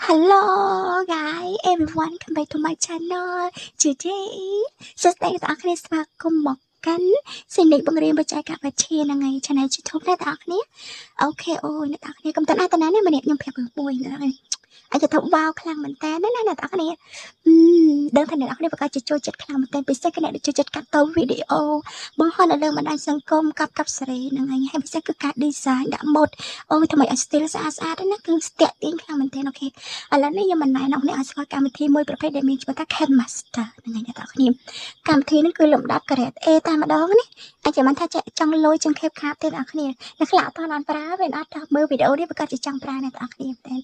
Hello guys, everyone, come back to my channel today. សួស្តីអ្នកទាំងអស់គ្នាស្វាគមន៍មកកាន់សេនីបង្រៀនបច្ចេកវិទ្យាហ្នឹងហើយ channel YouTube អ្នកទាំងអស់គ្នា។ Okay អូយអ្នកទាំងអស់គ្នាកុំតណាតណានេះម្នាក់ខ្ញុំប្រាប់រឿងមួយអ្នកទាំងអស់គ្នាអាចថាវ៉ាវខ្លាំងមែនតើណាអ្នកទាំងអស់គ្នាដឹងថាអ្នកទាំងអស់គ្នាប្រកាសជាចូលចិត្តខ្លាំងមែនតើពិសេសគឺអ្នកដែលចូលចិត្តកាត់តវីដេអូបង្ហោះនៅលើបណ្ដាញសង្គមកັບកັບសេរីហ្នឹងហើយហើយពិសេសគឺការ design ដាក់ម៉ូដអូយថ្មីឲ្យ style ស្អាតស្អាតណាគឺស្ទាក់ទាញខ្លាំងមែនតើ។ Okay ឥឡូវនេះខ្ញុំមិនណែនាំអ្នកឲ្យស្គាល់កម្មវិធីមួយប្រភេទដែលមានឈ្មោះថា KineMaster ហ្នឹងហើយអ្នកទាំងអស់គ្នាកម្មវិធីនេះគឺលំដាប់ grade A តែម្ដងណាអាចចាំថាចង់លុយជាង CapCut ទេអ្នកគ្នាអ្នកខ្លះអត់បានប្រើវាអត់ថាមើលវីដេអូនេះប្រកាសជាចង់ប្រើអ្នកទាំងអស់គ្នាតែ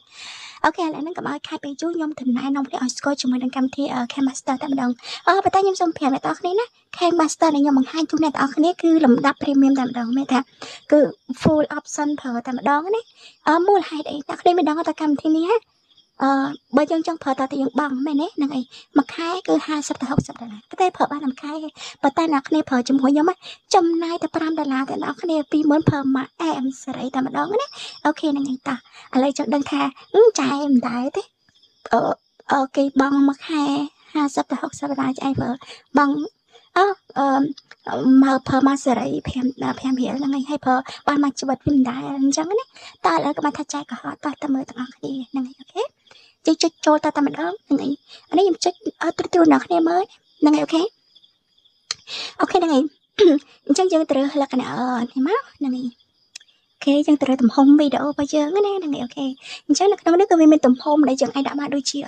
okay ឥឡូវហ្នឹងកុំឲ្យខាតពេលយូរខ្ញុំតំណែនាំគ្នាឲ្យស្គាល់ជាមួយនឹងកម្មវិធី KineMaster តែម្ដងអឺប៉ុន្តែខ្ញុំសូមប្រាប់អ្នកទាំងអស់គ្នាណា KineMaster ដែលខ្ញុំបង្ហាញជូនអ្នកទាំងអស់គ្នាគឺលំដាប់ premium តែម្ដងមានថាគឺ full option ប្រើតែម្ដងណាអឺមូលហេតុអីអ្នកគ្នាមិនដឹងថាកម្មវិធីនេះហ៎អឺបើយើងចង់ប្រើតើតែយើងបង់មែនទេហ្នឹងអីមួយខែគឺ50ទៅ60ដុល្លារតែប្រើបានមួយខែប៉ុន្តែអ្នកគ្នាប្រើជាមួយខ្ញុំចំណាយតែ5ដុល្លារតែអ្នកគ្នាពីមុនប្រើមួយអែមសេរីតែម្ដងណា okay ហ្នឹងឯងតោះឥឡូវចង់ដឹងថាចាយមិនដែរទេអឺអឺគេបង់មួយខែ50ទៅ60ដុល្លារឆ្អែប្រើបង់អឺអឺមកប្រើមកសេរី5 5រៀលហ្នឹងហើយប្រើបានមួយជីវិតវិញដែរអញ្ចឹងណាតើឥឡូវក៏បានថាចែកកុហកតោះតែមើលទាំងអស់គ្នាហ្នឹងហើយ okay ជិះចុចចូលតែតែម្ដងហ្នឹងឯងអានេះខ្ញុំចុចត្រួតត្រួតអ្នកគ្នាមើលហ្នឹងឯង okay okay ហ្នឹងឯងអញ្ចឹងយើងត្រូវលក្ខណៈនេះមកហ្នឹងឯង okay យើងត្រូវទំហំវីដេអូរបស់យើងណាហ្នឹងឯង okay អញ្ចឹងនៅក្នុងនេះក៏វាមានទំហំដែលយើងអាចដាក់មកដូចជា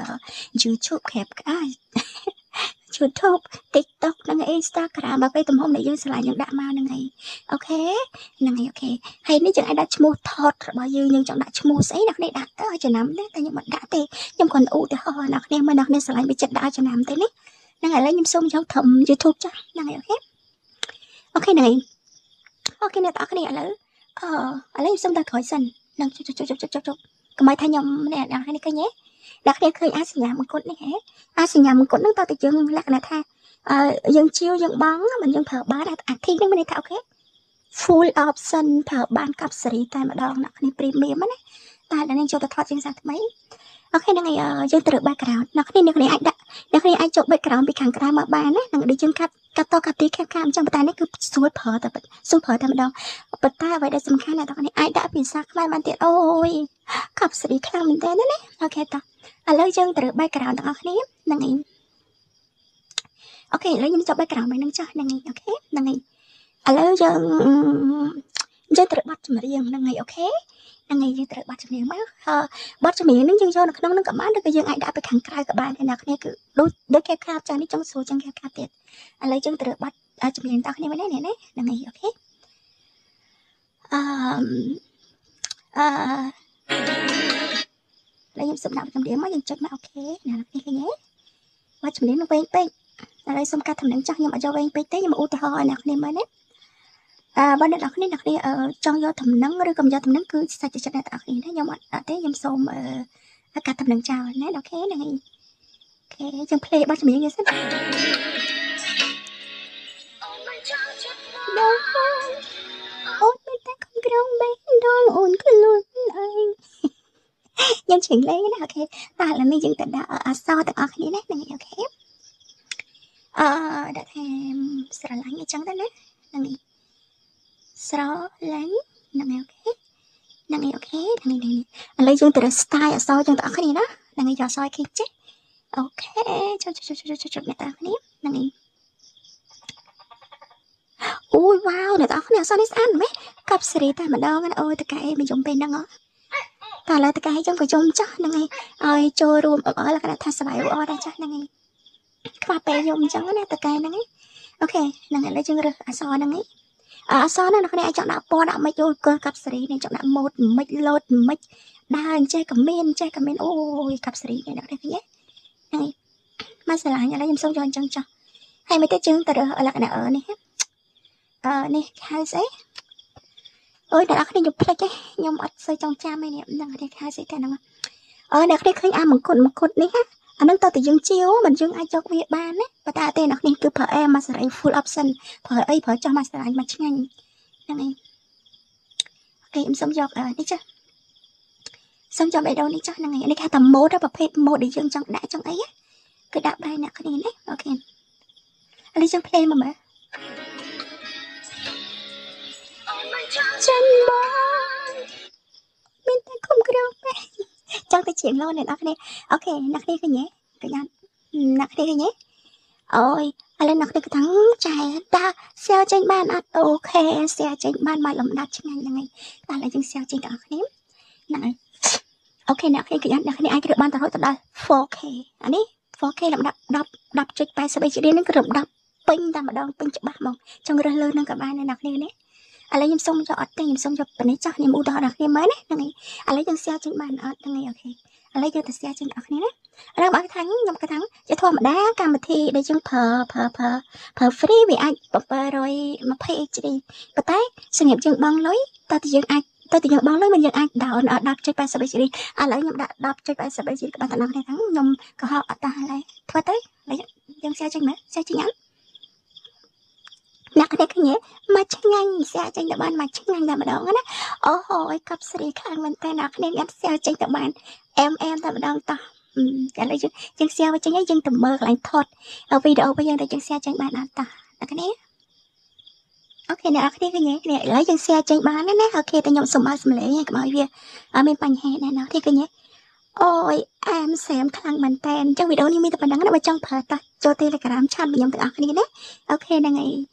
YouTube CapCut YouTube TikTok និង Instagram បើពេលទំហំដែលយើងឆ្លាញ់យើងដាក់មកហ្នឹងឯង okay ហ្នឹងឯង okay ហើយនេះយើងអាចដាក់ឈ្មោះថតរបស់យើងយើងចង់ដាក់ឈ្មោះស្អីអ្នកនេះដាក់ទៅឲ្យចំណាំទេតែខ្ញុំមិនដាក់ទេខ្ញុំគ្រាន់ឧទាហរណ៍អ្នកគ្នាមើលអ្នកគ្នាឆ្លាញ់វាចិត្តដាក់ឲ្យចំណាំទេនេះហ្នឹងឥឡូវខ្ញុំសូមយកត្រឹម YouTube ចាស់ហ្នឹងឯង okay okay ហ្នឹងឯង okay អ្នកទាំងអស់គ្នាឥឡូវអឺឥឡូវខ្ញុំសូមដល់ក្រោយសិននឹងចុចចុចចុចចុចចុចកុំឲ្យថាខ្ញុំអ្នកទាំងអស់គ្នាឃើញទេអ្នកគ្នាឃើញអាសញ្ញាមង្គុតនេះហ៎អាសញ្ញាមង្គុតហ្នឹងតើតែយើងលក្ខណៈថាអឺយើងជាវយើងបង់មិនយើងប្រើបានអាធីហ្នឹងមានន័យថា okay full option ប្រើបានកប់សេរីតែម្ដងអ្នកគ្នា premium ណាតែឥឡូវនេះចូលទៅថតជាងសាថ្មី okay ហ្នឹងហើយយើងត្រូវ background អ្នកគ្នាអ្នកគ្នាអាចដាក់អ្នកគ្នាអាចចូល background ពីខាងក្រៅមកបានណានឹងដូចយើងកាត់កាត់តកាត់ទីខាងខាងអញ្ចឹងប៉ុន្តែនេះគឺស្រួលប្រើតែស្រួលប្រើតែម្ដងប៉ុន្តែអ្វីដែលសំខាន់អ្នកទាំងនេះអាចដាក់ភាសាខ្មែរបានទៀតអូយកប់សេរីខ្លាំងមែនតើណា okay តោះឥឡូវយើងត្រូវ background ទាំងអស់គ្នាហ្នឹងឯង okay ឥឡូវខ្ញុំចាប់ background មួយនឹងចាស់ហ្នឹងឯង okay ហ្នឹងឯងឥឡូវយើងយើងត្រូវបတ်ចម្រៀងហ្នឹងឯង okay ហ្នឹងឯងយើងត្រូវបတ်ចម្រៀងមកបတ်ចម្រៀងហ្នឹងយើងយកនៅក្នុងហ្នឹងក៏បានឬក៏យើងអាចដាក់ទៅខាងក្រៅក៏បានដែរអ្នកគ្នាគឺដូចដូចកែខាបចាស់នេះចង់ស្រួលជាងកែខាបទៀតឥឡូវយើងត្រូវបတ်ចម្រៀងតោះគ្នាមែនទេនេះហ្នឹងឯង okay អឺអឺឥឡូវខ្ញុំសុំដាក់ចម្រៀងមកយើងចុចមក okay អ្នកគ្នាឃើញទេបတ်ចម្រៀងនឹងវែងពេកឥឡូវសុំកាត់តំណែងចាស់ខ្ញុំអត់យកវែងពេកទេខ្ញុំឧទាហរណ៍ឲ្យអ្នកគ្នាមើលណាអឺបើអ្នកនរគ្នាអ្នកគ្នាចង់យកតំណឹងឬក៏មិនយកតំណឹងគឺសាច់ចិត្តអ្នកទាំងអស់គ្នាណាខ្ញុំអត់ទេខ្ញុំសូមអឺកាត់តំណឹងចោលណា okay ហ្នឹងឯង okay យើង play បទចម្រៀងយើងសិនដល់អូនមានតែខំក្រងបេះដូងអូនខ្លួនឯងខ្ញុំច្រៀងលេងណា okay តើឥឡូវនេះយើងទៅដាក់អក្សរទាំងអស់គ្នាណាហ្នឹងឯង okay អឺដាក់ថាស្រឡាញ់អញ្ចឹងទៅណាហ្នឹងឯងស្រឡាញ់ហ្នឹងឯង okay ហ្នឹងឯង okay ហ្នឹងឯងឥឡូវយើងទៅ style អក្សរយើងទាំងអស់គ្នាណាហ្នឹងឯងយកអក្សរឲ្យគេចេះ okay ចុចចុចចុចចុចចុចអ្នកទាំងអស់គ្នាហ្នឹងឯងអូយវ៉ាវអ្នកទាំងអស់គ្នាអក្សរនេះស្អាតមែនកັບសេរីតែម្ដងណាអូយតកែមកយំពេលហ្នឹងហ៎តែឥឡូវតកែចឹងក៏យំចាស់ហ្នឹងឯងឲ្យចូលរួមអបអរលក្ខណៈថាសប្បាយអរដែរចាស់ហ្នឹងឯងខ្វះពេលយំអញ្ចឹងណាតកែហ្នឹងឯង okay ហ្នឹងឥឡូវយើងរើសអក្សរហ្នឹងឯងអក្សរហ្នឹងអ្នកគ្នាអាចចង់ដាក់ពណ៌ដាក់មិនអូយកកាប់សេរីនេះចង់ដាក់ម៉ូតមិនលោតមិនដើរអញ្ចេះក៏មានអញ្ចេះក៏មានអូយកាប់សេរីនេះអ្នកគ្នាឃើញទេហ្នឹងឯងមកស្រឡាញ់ឥឡូវខ្ញុំសូមយកអញ្ចឹងចុះហើយមិនទេជើងទៅរើសលក្ខណៈអឺនេះអឺនេះហៅស្អីអូយអ្នកនរគ្នាខ្ញុំភ្លេចទេខ្ញុំអត់សូវចង់ចាំទេនេះហ្នឹងនេះហៅស្អីតែហ្នឹងអឺអ្នកគ្នាឃើញអាមង្គុតមង្គុតនេះណាអានឹងតើតែយើងជាវមិនយើងអាចយកវាបានណាប៉ុន្តែទេអ្នកនេះគឺប្រើអែមកសេរី full option ប្រើអីប្រើចោះមកស្រឡាញ់មកឆ្ងាញ់ហ្នឹងឯង okay ខ្ញុំសូមយកនេះចា សូមចាំបេះដូងនេះចុះហ្នឹងហើយ។ នេះគេហៅថា mode ប្រភេទ mode ដែលយើងចង់ដាក់ចង់អីគឺដាក់បានអ្នកគ្នាណា។ អូខេ ឥឡូវយើង play មកមើល ចិនមកមានតែគុំក្រងពេកចង់ទៅជាងលោអ្នកនរគ្នា។ អូខេ អ្នកគ្នាឃើញទេ? កញ្ញាអ្នកគ្នាឃើញទេ? អូយ ឥឡូវអ្នកគ្នាក៏ថាចែ តើ share ចេញបានអត់? អូខេ share ចេញបានមកលំដាប់ឆ្ងាញ់ហ្នឹងហើយ។ តែឥឡូវយើង share ចេញទាំងអស់គ្នាហ្នឹងហើយ។ អូខេ អ្នកគ្នាកញ្ញាអ្នកគ្នាអាចរើបានទៅរហូតដល់ 4K អានេះ 4K លំដាប់10 10.80 HD ហ្នឹងគឺលំដាប់ពេញតែម្ដង ពេញច្បាស់ហ្មង ចង់រើសលើហ្នឹងក៏បានដែរអ្នកគ្នានេះ។ ឥឡូវខ្ញុំសុំយកអត់ទេ ខ្ញុំសុំយកប៉ុណ្ណេះចោះ ខ្ញុំឧទាហរណ៍ដល់គ្នាមើលណាហ្នឹងហើយ។ ឥឡូវយើង share ចេញបានអត់? ហ្នឹងហើយ។ អូខេ ឥឡូវយើងទៅ share ចេញដល់គ្នាណា។ ឥឡូវបើថាខ្ញុំគាត់ថាជាធម្មតា កម្មវិធីដែលយើងប្រើប្រើប្រើប្រើ free វាអាច720 HD ប៉ុន្តែសម្រាប់យើងបង់លុយ តើតើយើងអាចតើតើយើងបង់លុយមិន យើងអាច down 10.80 HD។ ឥឡូវខ្ញុំដាក់10.80 HD ក៏បានតែដល់គ្នាហ្នឹង ខ្ញុំកុហកអត់តាហើយធ្វើទៅ។ ឥឡូវយើង share ចេញមើល share ចេញអត់? អ្នកគ្នាឃើញមកឆ្ងាញ់ share ចេញទៅបានមកឆ្ងាញ់តែម្ដងណា។ អូហូ ឲ្យកប់ស្រីខ្លាំងមែនតើអ្នកគ្នា អ្នក share ចេញទៅបានអែមអែមតែម្ដង។ តោះ ឥឡូវយើងយើង share ចេញហើយ យើងទៅមើលកន្លែងថតវីដេអូរបស់យើង តែយើង share ចេញបានអត់? តោះអ្នកគ្នា។ អូខេ អ្នកនរគ្នាឃើញទេ? ឥឡូវយើង share ចេញបានណា។ អូខេ តែខ្ញុំសុំឲ្យសំឡេងកុំឲ្យវាអត់មានបញ្ហាដែរ។ អ្នកនរគ្នាឃើញទេ? អូយ អែមសែមខ្លាំងមែនតើ។ អញ្ចឹងវីដេអូនេះមានតែប៉ុណ្្នឹងណា។ បើចង់ប្រើ តោះចូល Telegram ឆាតខ្ញុំទាំងអស់គ្នាណា។ អូខេ ហ្នឹងហើយ។